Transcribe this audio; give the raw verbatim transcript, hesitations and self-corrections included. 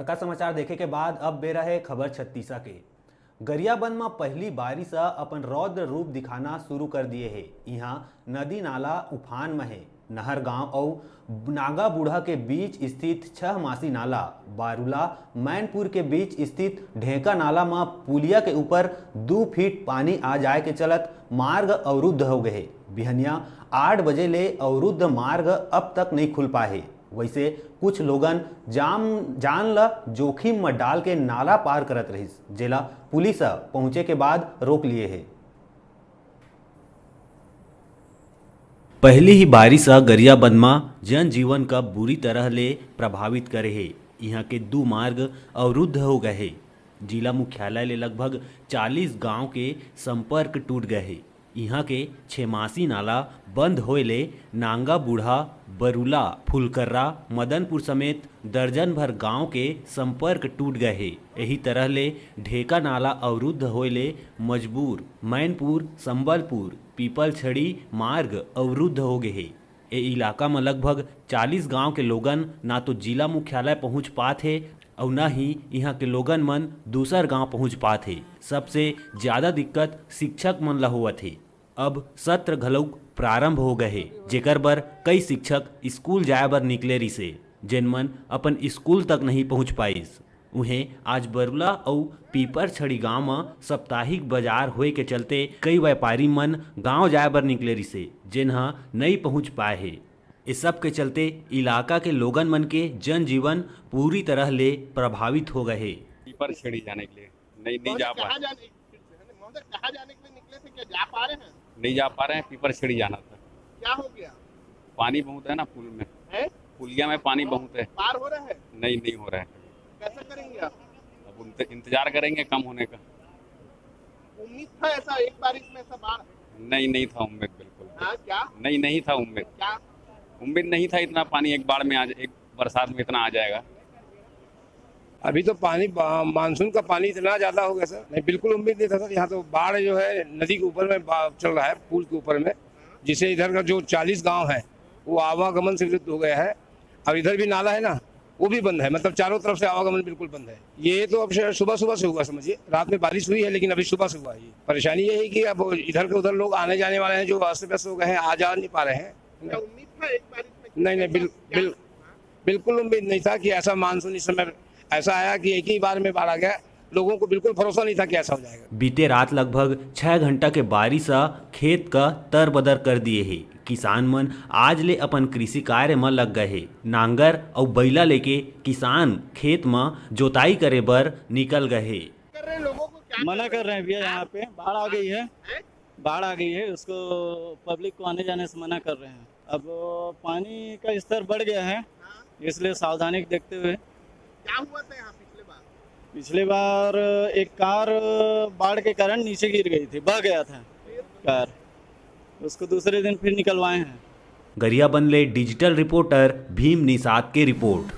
का समाचार देखे के बाद अब बेरा हे खबर छत्तीसा के। गरियाबंद म पहिली बारिश ह अपन रौद्र रूप दिखाना शुरू कर दिए हे। इहां नदी नाला उफान म हे। नहर गांव अउ नांगा बूढ़ा के बीच स्थित छह मासी नाला, बारूला मैनपुर के बीच स्थित ढेंका नाला म पुलिया के ऊपर दू फीट पानी आ जाए के चलत मार्ग अवरुद्ध हो गए हे। बिहनिया आठ बजे ले अवरुद्ध मार्ग अब तक नहीं खुल पाए हे। वैसे कुछ लोगन जाम, जान ल जोखिम म डाल के नाला पार करत रहिस, जेला पुलिस ह पहुंचे के बाद रोक लिए हे। पहिली ही बारिश ह गरियाबंद म जनजीवन का बुरी तरह ले प्रभावित करे हे। इहां के दू मार्ग अवरुद्ध हो गए हे। जिला मुख्यालय ले लगभग चालीस गांव के संपर्क टूट गए हे। इहां के छेमासी नाला बंद होए ले नांगा बूढ़ा, बरुला, फुलकर्रा, मदनपुर समेत दर्जन भर गांव के संपर्क टूट गए हे। यही तरह ले ढेका नाला अवरुद्ध होए ले मजबूर, मैनपुर, संबलपुर, पीपलछड़ी मार्ग अवरुद्ध हो गए हे। ए इलाका म लगभग चालीस गांव के लोगन ना तो जिला मुख्यालय पहुंच पात हे, अउ न ही इहां के लोगन मन दूसर गांव पहुंच पात हे। सबसे ज्यादा दिक्कत शिक्षक मन ला होवत हे। अब सत्र घलोक प्रारंभ हो गए हे, जेकर बर कई शिक्षक स्कूल जाए बर निकले रिसे, जेन मन अपन स्कूल तक नहीं पहुंच पाइस। उहें, आज बरुला अउ पीपरछड़ी गांव म साप्ताहिक बाजार होए के चलते कई व्यापारी मन गांव जाए बर निकले रिसे, जेन ह नइ पहुंच पाए हे। ए सब के चलते इलाका के लोगन मन के जनजीवन पूरी तरह ले प्रभावित हो गए हे। पीपरछड़ी जाने के लिए नहीं, नहीं जा पा रहे। महोदय, कहाँ जाने के लिए निकले थे? क्या जा पा रहे हैं? नहीं जा पा रहे हैं, पीपरछड़ी जाना था। क्या हो गया? पानी बहुत है ना पुल में। है? पुलिया में पानी बहुत है। पार हो रहा है? नहीं, नहीं हो रहा है। कैसे करेंगे आप? अब इंत-, इंतजार करेंगे कम होने का। उम्मीद था ऐसा, एक बारिश में ऐसा बाढ़? नहीं, नहीं था उम्मीद बिल्कुल भी। हाँ, क्या? नहीं, नहीं था उम्मीद। क्या? उम्मीद नहीं था इतना पानी एक बाढ़ में आ जा-, एक बरसात में इतना आ जाएगा। अभी तो पानी बा-, मानसून का पानी इतना ज़्यादा हो गया सर, नहीं, बिल्कुल उम्मीद नहीं था सर। यहाँ तो बाढ़ जो है नदी के ऊपर में बा-, चल रहा है, पुल के ऊपर में, जिससे इधर का जो चालीस गांव है वो आवागमन से विलुप्त हो गया है। और इधर भी नाला है ना, वो भी बंद है, मतलब चारों तरफ से आवागमन बिल्कुल बंद है। ये तो अब श-, सुबह सुबह से हुआ समझिए, रात में बारिश हुई है लेकिन अभी सुबह से हुआ है। ये परेशानी ये है कि अब इधर के उधर लोग आने जाने वाले हैं जो अस्त व्यस्त हो गए हैं, आ जा नहीं पा रहे हैं। क्या उम्मीद था एक बारिश में? नहीं, नहीं, बिल-, क्या बिल-, बिल्कुल उम्मीद नहीं था कि ऐसा मानसून इस समय ऐसा आया कि एक ही बार में बाढ़ आ गया। लोगों को बिल्कुल भरोसा नहीं था कि ऐसा हो जाएगा। बीते रात लगभग छह घंटा के बारिश ह खेत का तरबदर कर दिए हे। किसान मन आज ले अपन कृषि कार्य म लग गए हे। नांगर अउ बइला लेके किसान खेत म जोताई करे बर निकल गए हे। कर रहे हैं लोगों को क्या? मना कर रहे हैं भैया, यहाँ पे बाढ़ आ गई है। हैं? बाढ़ आ गई है, उसको पब्लिक को आने जाने से मना कर रहे हैं। अब पानी का स्तर बढ़ गया है, हाँ। इसलिए सावधानी देखते हुए। क्या हुआ था यहाँ पिछले बार? पिछले बार एक कार बाढ़ के कारण नीचे गिर गई थी, बह गया था फिर? कार, उसको दूसरे दिन फिर निकलवाए हैं। गरियाबंद ले डिजिटल रिपोर्टर भीम निषाद के रिपोर्ट।